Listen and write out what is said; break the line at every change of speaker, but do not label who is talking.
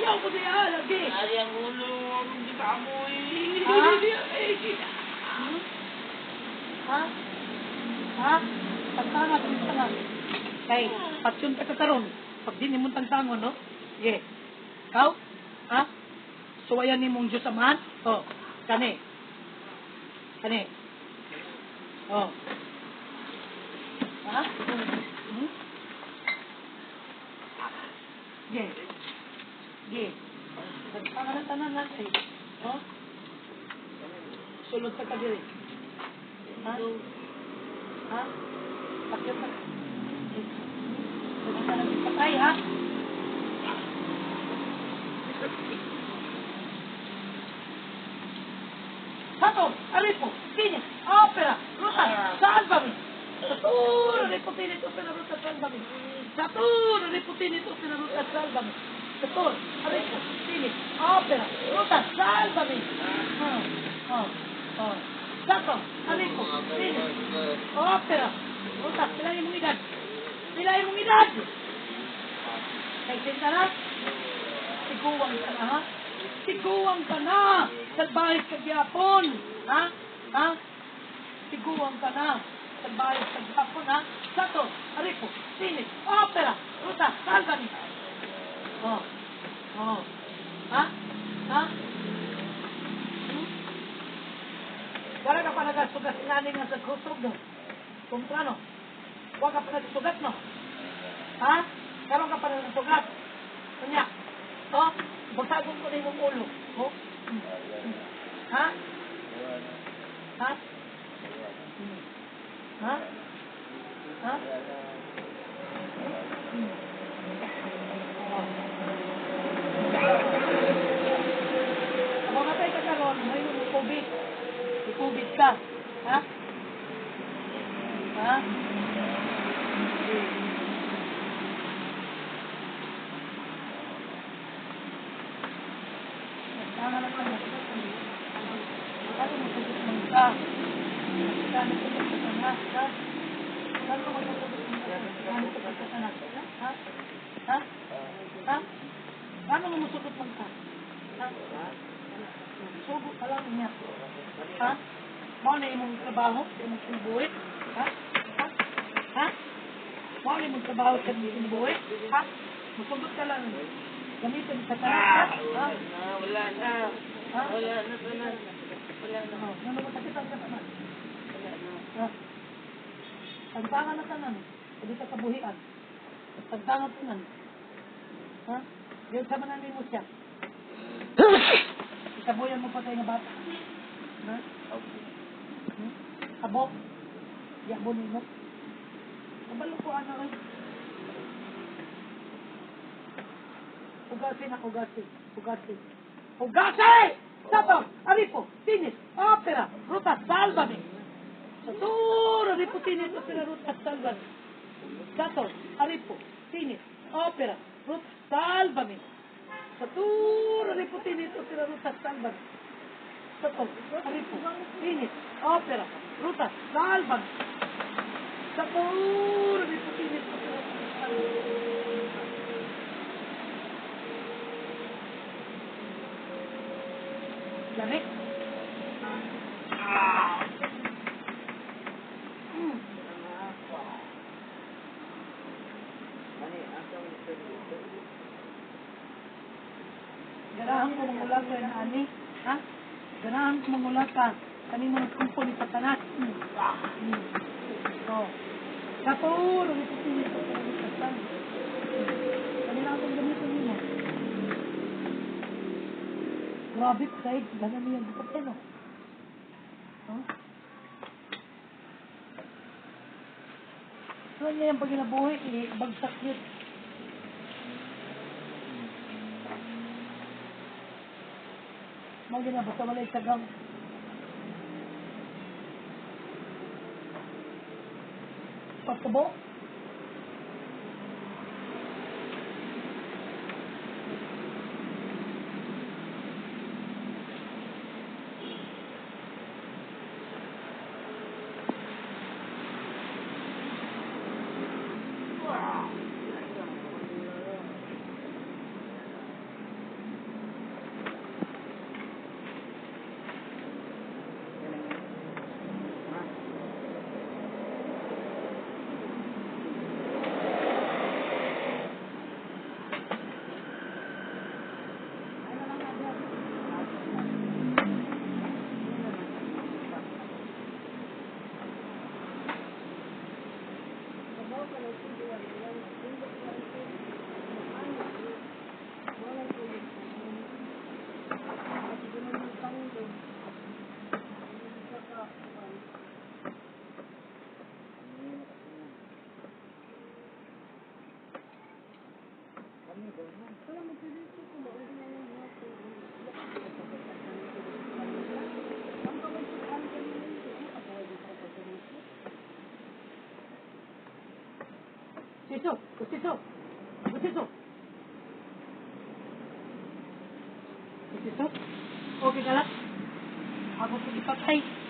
Ayaw ko siya, lagi.
Ari ang ulo, ang di ka amoy.
Ha? Ha? Ha? Tagtanga, tagtanga. Kay, patsyon ka karon. Pag di nimo tagtangon, no? Sige. Ikaw? Ha? Suwayan ni mong Diyos Amahan? Oh, kani. Kani. Oh. Ha? Hmm? Sige. Sige. Tagtanga na tanan na. Ay. Oh? Sulod sa kadiri. Ha? Ha? Pakyot na. Patay na patay, ha? Sato, Aripo, Phoenix, Opera, Ruta, Salvame. Satur, Aripo, Phoenix, Opera, Ruta, Salvame. Satur, Aripo, Phoenix, Opera, Ruta, Salvame. Satur, Aripo, Phoenix, Opera, Ruta, Salvame. Oh, oh, oh. Sato, Aripo, Phoenix, Opera, Ruta, pila imong edad? Pila imong edad? Kay sinta na? Tiguang ka na, ha? Tiguang ka na! Salbahe ka gyapon! Ha? Ha? Tiguang ka na! Salbahe ka gyapon, ha? Sato, Aripo, Sinis, Opera, Ruta, Salvani! Oh. Oh. Ha? Ha? Hmm? Wala ka pa nagasugat sinani nga sa kusog, no? Kumplano. Wala ka pa nagsugat, no? Ha? Karon ka pa nagsugat. Kanya, oh, basagon ko na imong ulo. Oh? Hmm. Ha? Ha? Hmm. Ha? Ha? Hmm. Oh. Kung mamatay ka karon, may mo COVID. I-COVID ka. Ha? Ha? Tama naman. Ano mo sagot mo ka? Kano ko sa na? Ha? Kano mo sagot mo ka? Kano ko sa na? Ha? Ha? Ha? Kano mo musugot man ka? Ha? Sugo ka lang niya. Ha? Mao na imong trabaho, imong kinabuhi? Ha? Ha? Ha? Mao na imong trabaho sa imong kinabuhi? Ha? Musugot ka lang. Gamitin sa tanan. Ha?
Wala na, wala na.
Ha?
Wala na, tanan. Wala na.
Oh, ano mo sakit ang tanan?
Wala na.
Ha? Tagtangan na tanan. Pwede ka kabuhian. Tagtangan tanan. Ha? Yun sa manan mo siya. Ikabuyan mo patay nga bata. Ha? Hmm? Abo. Yabo nimo. Kabalo ko ano ay. Ugasi na ugasi. Ugasi. Ugasi! Sato, Aripo, Tinis, Opera, Ruta, Salvame. Satur, Aripo, Tinis, Opera, Ruta, Salvame. Sato, Aripo, Tinis, Opera, Ruta, Salvame. Satur, Aripo, Tinis, Opera, Ruta, Salvame. Sato, Aripo, Tinis, Opera, Ruta, Salvame. Satur, Aripo, Tinis, Opera, Ruta, Salvame. Lamig. Ganahan ko mangulag ka na ani. Ha? Ganahan ko mangulag ka. Kani mo nagkumpo ni Satanas. Oh. Kapuro, ito tinito ko ng Satan. Kani lang akong gamitin nimo. Grabe, kahit gano'n niya yung bukot no? Huh? So, niya yung paginabuhi, eh, bagsak yun. Mga ginabasa walay sagang. Pagtubo? Bustiso, bustiso. Bustiso. Bustiso. Okay ka lang? Ako po ipatay.